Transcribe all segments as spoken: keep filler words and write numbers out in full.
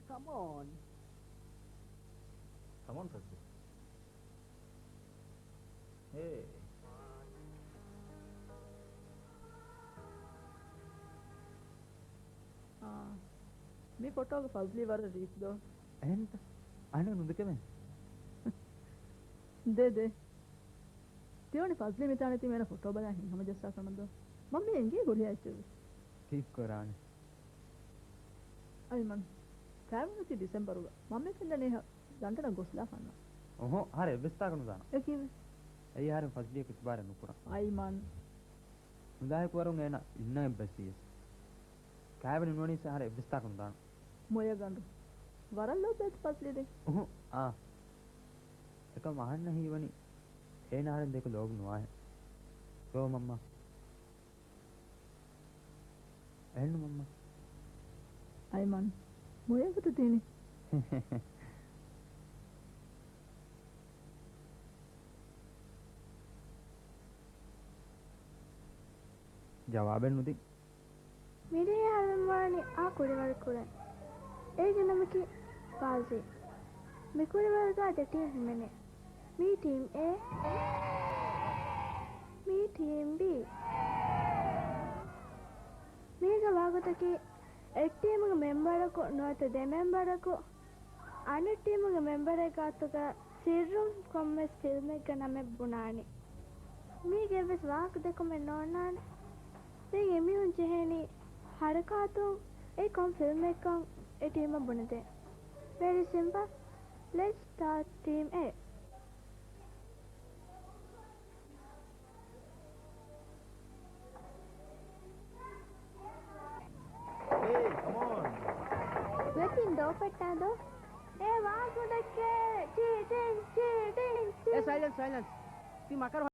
Come on. Come on, ފަޒްލީ. ހޭ. އާ، މި ފޮޓޯގަ ފަޒްލީ ވަރަށް ރީތި ދޯ. އެހެންތަ؟ އަހަންނަށް ނުދެކެވޭނެ. ދޭ، ދޭ. ތިޔޯނި ފަޒްލީ މިތާނެތީ މީނަ ފޮޓޯ ބަލާ ހިތްހަމަޖައްސާ ކަމަށް ދޯ. މަންމީ އެނގޭ ކުރިއަށް އެއްޗެއް. ކީއްކުރާނެ؟ އައިމަން، ކާވެނި އޮތީ ޑިސެމްބަރުގަ. މަންމީ ފެންނަނީ ހަ-، ލަންޑަނަށް ގޮސްލާފަ އަންނަ. އޮހޮ، އަހަރެން އެއްވެސް ތާކަށް ނުދާނަން. އެކީވެ؟ އެއީ އަހަރެން ފަޒްލީއަށް އިތުބާރެއް ނުކުރަން. އައިމަން. ނުދާހޭ ކުރަން އޭނަ އިންނަން އެއްބަސްވިޔަސް. ކާވެނި ނުވަނީސް އަހަރެން އެއްވެސް ތާކަށް ނުދާނަން. މޮޔަގަނޑު. ވަރަށް ލޯބިވޭތަ ފަޒްލީ ދެން؟ އުހު، އާ. އެކަމް އަހަންނަށް ހީވަނީ އޭނަ އަހަރެން ދެކެ ލޯބި ނުވާހެން. ދޯ މަންމާ. އެހެންނު މަންމާ. އައިމަން، މޮޔަ ގޮތަށް ދީނީ. ޖަވާބެއް ނުދިން. މިރޭ އަހަރެން ވާނީ އާ ކުޅިވަރު ކުރަން. އޭގެ ނަމަކީ ބާޒީ. މި ކުޅިވަރުގަ ދެ ޓީމް ހިމެނޭ. މީ ޓީމް އޭ. މީ ޓީމް ބީ. މީގަ ވާގޮތަކީ، އެއް ޓީމުގެ މެމްބަރަކު ނުވަތަ ދެ މެމްބަރަކު އަނެއް ޓީމުގެ މެމްބަރެއް ގާތުގަ ސިއްރުން ކޮންމެސް ފިލްމެއްގެ ނަމެއް ބުނާނީ. މީގެ އެއްވެސް ވާހަކަ ދެކުމެއް ނޯންނާނެ. ދެން އެމީހުން ޖެހޭނީ ހަރަކާތުން އެ ކޮން ފިލްމެއްކަން އެ ޓީމަށް ބުނެދޭން. Very simple. Let's start team A. Hey, come on. ވެތިން ދޯ ފައްޓާ ދޯ. އޭ ވާހަކަ ދެއްކޭ. ޗީޓިން، ޗީޓިން، އޭ ޗީޓިން. ސައިލެންސް، ސައިލެންސް. ތި މަކަރު.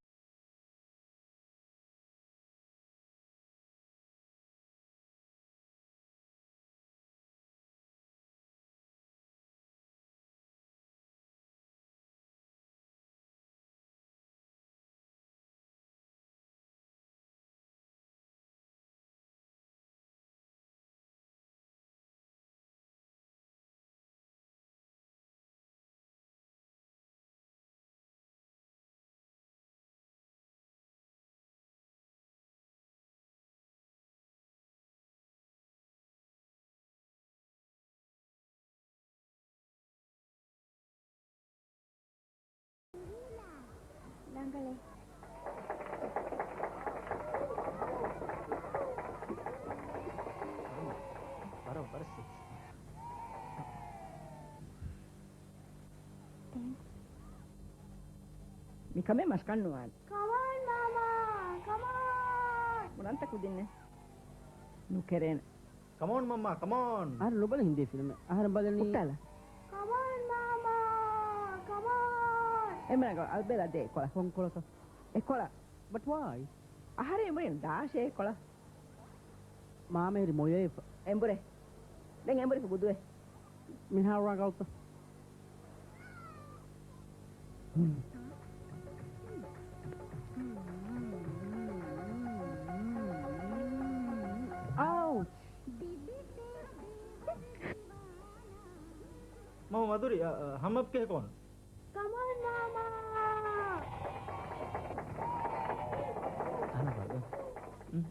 ރަނގަޅޭ. ވަރަށް، ވަރަށް ސެކްސީ. މިކަމެއް މަސްކަން ނުވާނެ. ކަމާން މާމާ، ކަމާން. ބުނަންތަ ކުދިންނެއް؟ ނުކެރޭނެ. ކަމޯން މަންމާ، ކަމޯން. އަހަރެން ނުބަލަ ހިންދީ ފިލްމެއް. އަހަރެން ބަލަނީ. ކަމޯން މާމާ، ކަމޯން. އެމްނަގަ އަލްބެލާ ދޭ ކޮޅަ، ކޮން ކޮޅަކަ؟ އެ ކޮޅަ. But why؟ އަހަރެން އެމްބުރެން ދާށޭ ކޮޅަ. މާމަ ހެރި މޮޔައެފަ. އެމްބުރެ. ދެން އެމްބުރެފަ ގުދުވެ. މިހާރު ރަނގަޅުތަ؟ އައުޗް! މަ-، މަދުރި، އަ، އަ، ހަމަ ކެހެކޯން. ކަމޯން މާމާ! އަހަން ބަލަ. އުން.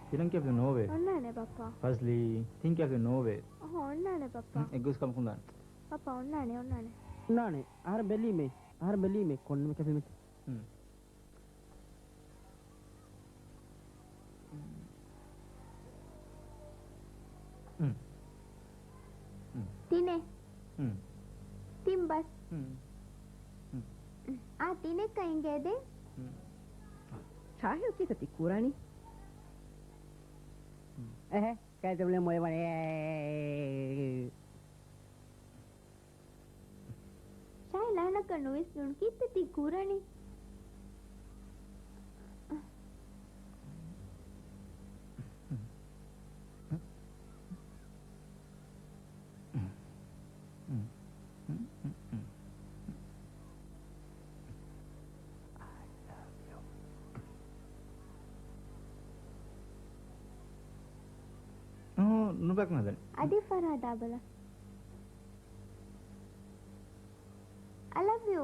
ތިނަން ކެފި ނޯވޭ. އޮންނާނެ ބައްޕާ. ފަޒްލީ، ތިން ކެފި ނޯވޭ. އަހަ، އޮންނާނެ ބައްޕާ. އުން، އެއްގޮސް ކަމަކުން ދާނެ. ބައްޕާ، އޮންނާނެ، އޮންނާނެ. އޮންނާނެ. އަހަރެން ބެލީމޭ. އަހަރެން ބެލީމޭ. ކޮންމެ ކެފި މެތި. ހުން. ހުން. ހުން. ތިނެއް. ހުން. ތިން ބަސް. ހުން. ހުން. އާ، ތިނެއްކަ އިނގޭ ދެން. ހުން. ޝާހިލް ކީކަ ތި ކުރަނީ؟ ހުން. އެހެ، ކައިތަ ބުނެ މޮޔަ ވަނެ. ޝާހިލް އަހަންނަކަށް ނުވިސްނުނު ކީއްތަ ތި ކުރަނީ؟ I love you. ނުބައިކުން ހަދަނީ. އަދި ފަރާދާ ބަލަ. I love you.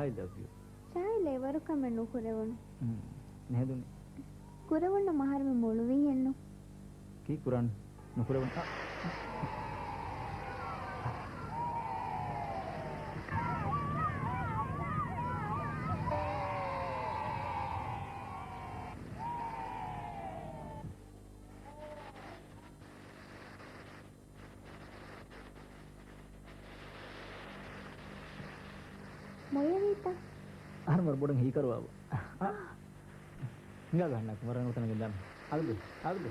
I love you. ޝާއިލް އެވަރު ކަމެއް ނުކުރެވުނު. ހުން، ނެހެދުނީ. ކުރެވުންނަށް މަހަރުމެން މޮޅުވީހެއްނު. ކީއްކުރަން؟ ނުކުރެވުން. އަ. މޮޔަވީތަ؟ އަހަރުމަރު ބޮޑަށް ހީކަރުވާބަ. އާ. ހިނގާ ގަހަންނަ ކުމަރަން އުތަނަގެން ދާން. އަގު، އަގު.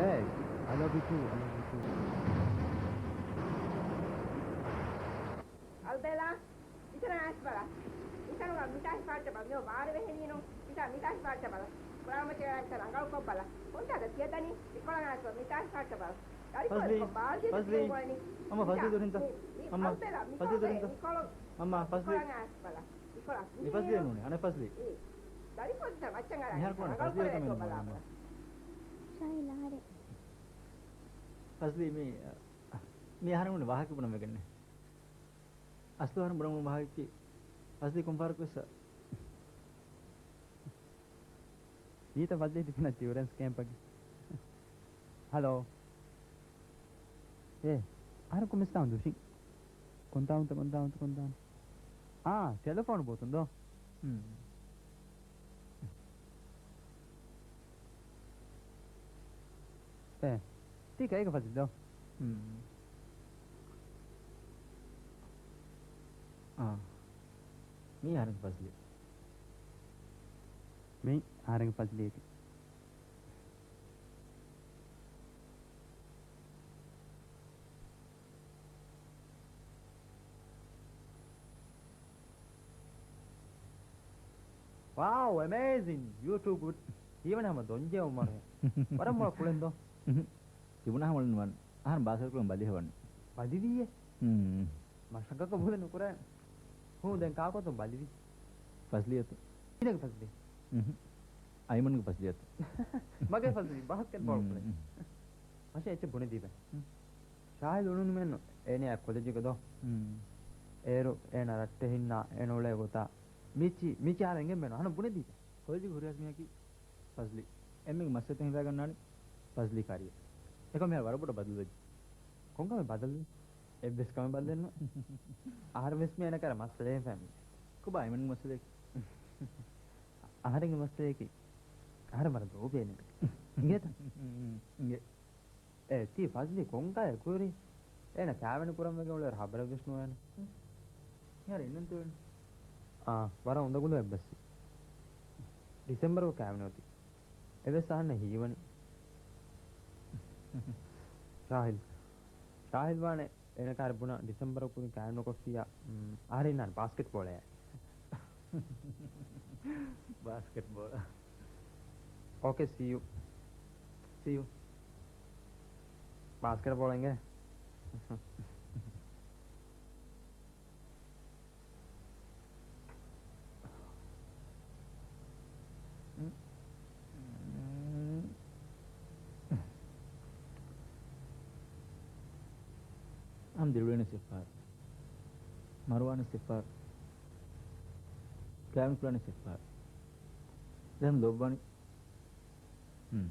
Hey, I love you too, I love you too. އަލްބެލާ، މިތަނަށް އައިސް ބަލަ. މިތަނުގަ މިތާ ހިފާއްޓަ ބަލަ. މިއޮ ވާރު ވެހެނީނު. މިތާ، މިތާ ހިފާއްޓަ ބަލަ. ކުރާމަތިވެރާ މިތަނަށް އަނގަޅުކޮށް ބަލަ. ކޮންތާކަށް ތިޔަ ދަނީ؟ މިކޮޅަށް އައިސް ބަލަ. މިތާ ހިފާއްޓަ ބަލަ. ދަރިފުޅު ފަޒްލީ، ކޮށް ބާރު ފަޒްލީ. ޖެއްސިގެން ގޮވަނީ. އަމާ، މިތާ، ފަޒްލީ ދުރިންތަ؟ މި، މި އަމާ، އަލްބެލާ، ފަޒްލީ މިކޮޅު ދުރިންތަ؟ ވޭ، މިކޮޅު. އަމާ، ފަޒްލީ. މިކޮޅަށް އައިސް ބަލަ. މިކޮޅަށް. މި ފަޒްލީ ނޫނޭ، އަނެއް ފަޒްލީ. އޭ. ދަރިފުޅު ދަނީ މައްޗަށް އަރާ މިހާރު ކޮން އަނގަޅު ފަޒްލީ ކޮށް ކަމެއް ބަލާ ނުވާނެ. ބަލަ. ޝާއިލް އާރެ. ފަޒްލީ މި، މި އަހަރެން ވާހަކަ ބުނަން ވެގެންނެ. އަސްލު އަހަރެން ބުނަން ވާހަކަ ކީ ފަޒްލީ ކޮން ފަހަރަކު ވެސް އީތަ ފަޒްލީ ތިފިނަ ޗިލްޑްރެންސް ކޭމްޕަކީ. ހަލޯ. އޭ، އަހަރެން ކޮންމެސް ތާން ދުށިން. ކޮންތާންތަ، ކޮންތާންތަ، ކޮންތާން. އާ، ޓެލެފޯނު ބޯތުން ދޯ. ހުން. އޭ، ތީ ކައިގަ ފަޒްލީ ދޯ. ހުން. އާ. މީ އަހަރެން ފަޒްލީ. މި އަހަރެންގެ ފަޒްލީ އެކި. ވާއު، އެމޭޒިން! ޔޫ ޓޫ ގުޑް. ހީވަނީ ހަމަ ދޮންޖެހުން މަރުހެއް. ވަރަށް މޮޅަށް ކުޅެން ދޯ. އުހު. ތިބުނާ ހަމަ ނުވަން. އަހަރެން ބާސްކެޓް ކުޅަން ބަލިހެވަނީ. ބަލިވީއޭ؟ ހުން. މަށަކަށް ގަބޫލެއް ނުކުރާނެ. ހޫ، ދެން ކާކު އަތުން ބަލިވީ؟ ފަޒްލީ އަތުން. ކިހިނެއްގެ ފަޒްލީ؟ އުހު. އައިމަންގެ ފަޒްލީ އަތުން. މަގޭ ފަޒްލީ ބާސްކެޓް ބޯޅަ ކުޅޭ. ހުން. މަށަ އެއްޗެއް ބުނެދީބަ. ހުން. ޝާހިލް އުޅުނުމެއްނު އޭނަ ކޮލެޖުގަ ދޯ. ހުން. އޭރު އޭނަ ރައްޓެހިންނާ އޭނަ އުޅޭ ގޮތާ. މީޗި، މީޗި އަހަރެން އެނގެން މެނު. އަހަން ބުނެދީބަ. ކޮލެޖުގެ ހުރިހާ މީހަކީ ފަޒްލީ. އެންމެންގެ މައްސަލަތައް ހިނގާގަންނާނީ ފަޒްލީ ކާރިއަށް. އެކަމް މިހާރު ވަރަށް ބޮޑަށް ބަދަލުވެއްޖެ. ކޮންކަމެއް ބަދަލުވީ؟ އެއްވެސް ކަމެއް ބަދަލެއްނު. އަހަރެން ވެސް މި އޭނަ ކަރަ މައްސަލައެއް ފެން. ކޮބާ އައިމަންގެ މައްސަލައަކީ؟ އަހަރެންގެ މައްސަލައަކީ އަހަރެން ވަރަށް ލޯބިވޭ އޭނަ. އިނގޭތަ؟ އިނގޭ. އޭ، ތީ ފަޒްލީ ކޮންކަހަލަ ކުރީ؟ އޭނަ ކާވެނި ކުރަން ވެގެން އުޅޭ ހަބަރެއް ވެސް ނުވޭނެ. މިހާރު އިންނަން ތިބެން. އާ، ވަރަށް އުނދަގުލު އެއްބަސްވި. ޑިސެމްބަރު ކާވެނި އޮތީ. އެވެސް އަހަންނަށް ހީވަނީ. ޝާހިލް. ޝާހިލް ވާނެ އޭނަ ކާރި ބުނާ ޑިސެމްބަރު ކުރިން ކާވެނި ނުކޮށްފިއްޔާ، އަހަރެން އިންނާނެ ބާސްކެޓް ބޯޅަޔާ. ބާސްކެޓް ބޯޅަ. އޯކޭ، ސީ ޔޫ. ސީ ޔޫ. ބާސްކެޓް ބޯޅަ އިނގޭ. އަހަން ދިރިއުޅޭނެ ސިފާ. މަރުވާނެ ސިފާ. ކާވެނި ކުރާނެ ސިފާ. ދެން ލޯބިވާނީ. ހުން.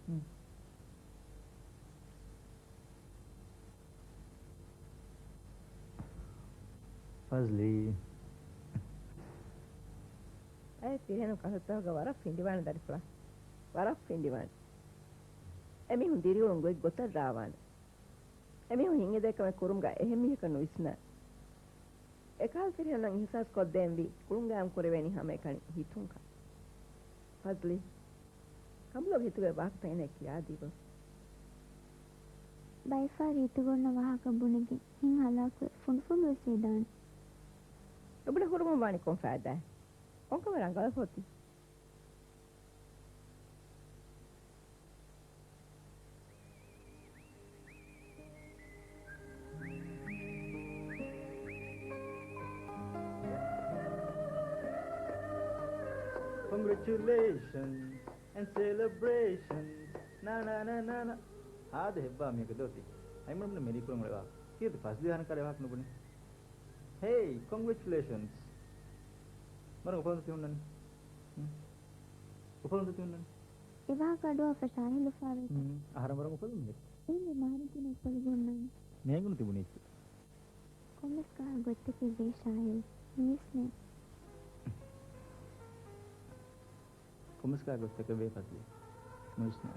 ހުން. ފަޒްލީ. އައި ފިރިހެނު ކަނޑުތަކުގަ ވަރަށް ފިނޑިވާނެ ދަރިފުޅާ. ވަރަށް ފިނޑިވާނެ. އެމީހުން ދިރިއުޅުން ގޮތް ގޮތަށް ރާވާނެ. އެމީހުން ހިތްއެދޭ ކަމެއް ކުރުމުގަ އެހެން މީހަކަށް ނުވިސްނާ. އެކަހަލަ ފިރިހެނުން އިހުސާސް ކޮށްދޭންވީ ކުޅުންގައިމު ކުރެވޭނީ ހަމައެކަނި ހިތުން ކަން. ފަޒްލީ، ކަނބުލޮގެ ހިތުގައި ވާހަކަތައް އޭނައަށް ކިޔާދީބަ. ބައެއްފަހަރު ހިތުގަ އޮންނަ ވާހަކަ ބުނެގެން ހިތް ހަލާކުވެ ފުނޑުފުނޑުވެސް ވެދާނެ. އެބުނެ ހުރުމުން ވާނީ ކޮން ފައިދާއެއް؟ ކޮންކަމެއް ރަނގަޅަކަށް އޮތީ؟ Congratulations and celebrations. ނާ، ނާ، ނާ، ނާ، ނާ. ހާދަ ހެއްވާ މީހަކަށް ދޯތި. އައިމަން ބުނެ މެރީ ކުޅަން އުޅެވާ. ކީރިތި ފަޒްލީ އަހަން ކާރި ވާހަކަ ނުބުނެ. ހޭއް، ކޮންގްރެޗުލޭޝަންސް. ވަރަށް އުފަލުންތަ ތި ހުންނަނީ؟ ހުން. އުފަލުންތަ ތި ހުންނަނީ؟ އެވާހަކަ އަޑުއަހާފަ ޝާހިލް އުފާވޭތަ؟ ހުން. އަހަރެން ވަރަށް އުފަލުން މިހެން. އޭނަ މާރިން ކިހިނެއް އުފަލުގަ ހުންނާނީ؟ ނޭނގުނު ތިބުނީއްޗެއް. ކޮންމެސް ކަހަލަ ގޮތްތަކެއް ވޭ ޝާހިލް. ނުވިސްނޭ. ކޮންމެސް ކަހަލަ ގޮތްތަކެއް ވޭ ފަޒްލީ. ނުވިސްނޭ.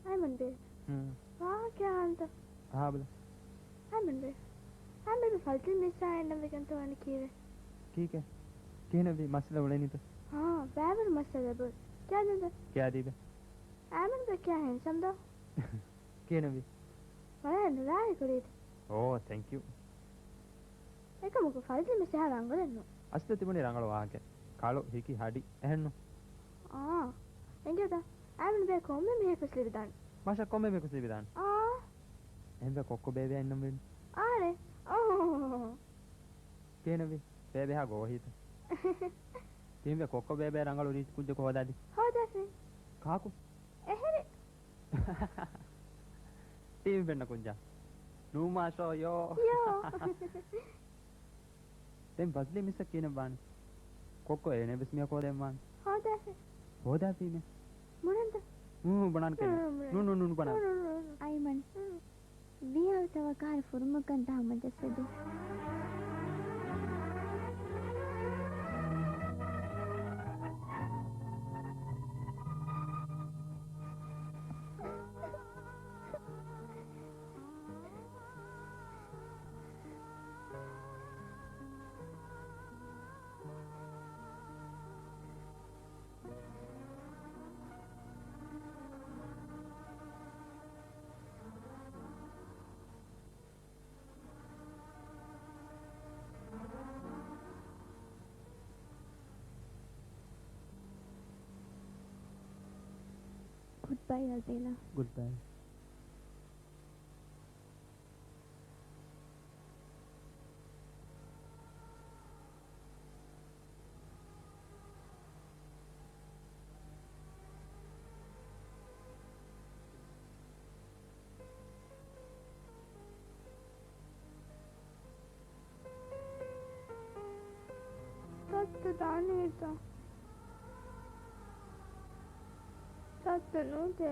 އައިމަން ބޭ. ހުން. ވާހަކައެއް އަހަންތަ؟ އަހާ ބަލަ. އައިމަން ބޭ. އައިމަން ބޭ ފަޒްލީ މިސްއާ އެންނަން ވެގެންތަ ވާނީ ކީއްވެ؟ ކީކޭ؟ ކިހިނެއްވީ؟ މައްސަލަ އުޅެނީތަ؟ ހާ، ބައިވަރު މައްސަލަ ބޮ. ކިޔާދޭންތަ؟ ކިޔާދީބަ. އައިމަން ބޭ ކިޔާ ހެންޑްސަމް ދޯ. ކިހިނެއްވީ؟ ވަރަށް ރާގީ ކުރީތަ؟ އޯ، ތެންކް ޔޫ. އެކަމަކު ފަޒްލީ މިސް އެހާ ރަނގަޅެއްނު. އަސްލު ތިބުނީ ރަނގަޅު ވާހަކަ. ކަޅު، ހިކި، ހަޑި. އެހެންނު. އާ. އެނގޭތަ؟ އައިމަން ބޭ ކޮންމެ މީހަކު ވެސް ލިބިދާނެ. މަށަށް ކޮންމެ މީހަކު ވެސް ލިބިދާނެ. އާ. އެހެންވެ ކޮއްކޮ ބޭބެއާ އިންނަން ވީނު. އާރެ. އޯ. ކިހިނެއްވީ؟ ބޭބެ އެހާ ގޯހީތަ؟ ތިހެންވެ ކޮއްކޮ ބޭބެ ރަނގަޅު ރީތި ކުއްޖަކު ހޯދާދީ. ހޯދާފިން. ކާކު؟ އެހެރެ. ޓީވީ ފެންނަ ކުއްޖާ. ނޫމާ ޝޯ ޔޯ. ޔޯ. ދެން ފަޒްލީ މިސްއަށް ކިހިނެއް ވާނެ؟ ކޮއްކޮ އޭނަ ވެސް މިޔަ ކޯދެން ވާނެ. ހޯދާފި. ހޯދާފީމެ. ބުނަންތަ؟ ހޫ، ބުނާން ކެން. ނޫ، ނޫ، ނޫ، ނޫ، ބުނާން. އައިމަން. ވީހާވެ ތަވަ ކަހަރަ ފުރުމަކަށް ދާ ހަމަޖައްސަދޭ. ބައި އަޒީނާ. ގުޑްބައި. ތައްތަ ދާނީތަ؟ ތައްތަ ނޫންތަ؟